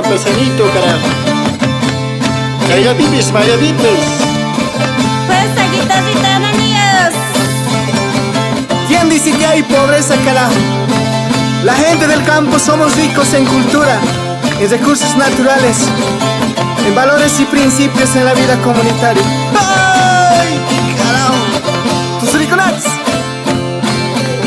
Campesinito, carajo. Kayllapipis, mayllapipis. Fuerza, guitarrita, Ananías. ¿Quién dice que hay pobreza, carajo? La gente del campo somos ricos en cultura, en recursos naturales, en valores y principios en la vida comunitaria. ¡Ay, carajo! ¡Tus riconats!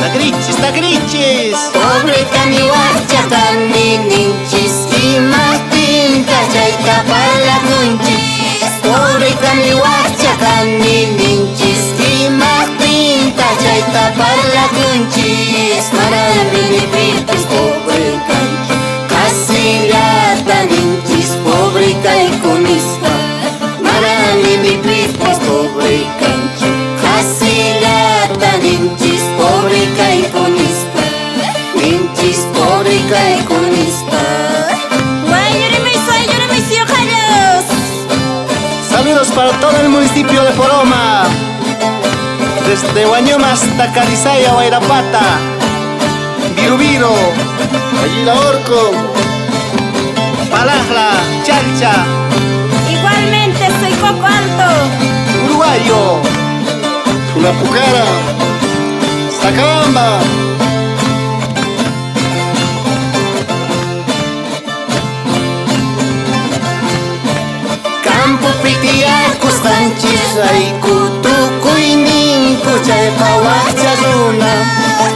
Tagrichis, tagrichis. Pobre kani wakcha kani ninchis imajtintaj chayta parlakunchis. Pobre kani wakcha kani ninchis imajtintaj chayta parlakunchis. Manami ni pipis pobre kanchis qhasillata ninchis pobre kayku nispa. Manami ni pipis pobre kanchis qhasillata ninchis pobre kayku nispa. Ninchis pobre kayku nispa. Wañurimis, wañurimis, yojallos. Saludos para todo el municipio de Poroma. Desde Guañoma hasta Carizaya, Guairapata. Virubiro, allí la Orco, Palajla, Chalcha, Igualmente soy Coco Alto. Uruguayo, Tunapucara, Sacabamba. Campo pitiyakusqanchis rayku tukuyninku chayqa wakcha runa.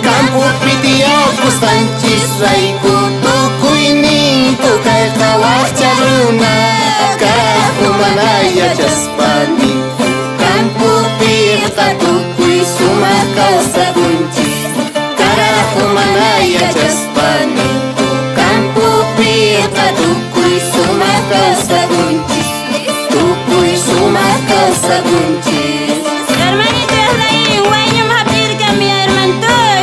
Campo pitiyakusqanchis rayku tukuyninku kayqa wakcha runa. Carajo mana yachaspa ninku campopiqa tukuy sumaq kawsakunchis. Carajo mana yachaspa ninku campopiqa tukuy sumaq kawsakunchis. Tukuy sumaq kawsakunchis. Hermanito Efraín, wañum hapirka mi hermantoy.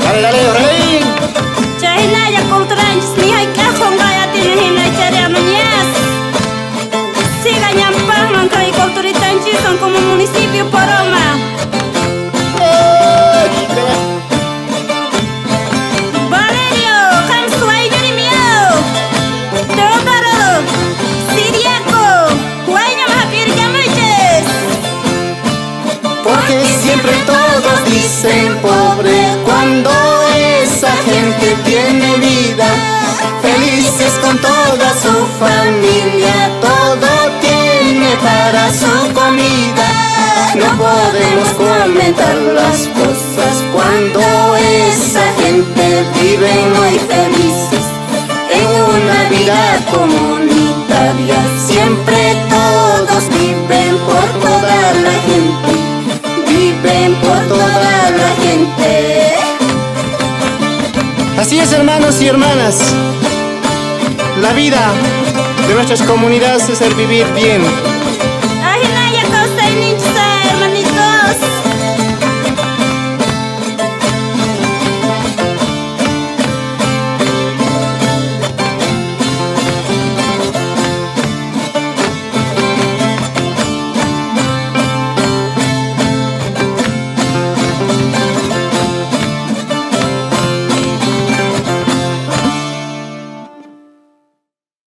Dale, dale, Efraín. Chaynalla culturanchis ni hayk'aqwan qayatina hina chariamañas. Siga ñampaqman kay culturitanchiswan como municipio Poroma. ¡Ay, carajo! Valerio, qam wayllurimio. Teodoro, Siriaco, wañum hapirkamuychis. Porque siempre todos dicen pobre cuando esa gente tiene vida. Felices con toda su familia, todo tiene para su comida. No podemos comentar las cosas cuando esa gente vive muy felices. En una vida comunitaria siempre todos viven por toda la gente. Viven por toda la gente. Así es, hermanos y hermanas. La vida de nuestras comunidades es el vivir bien.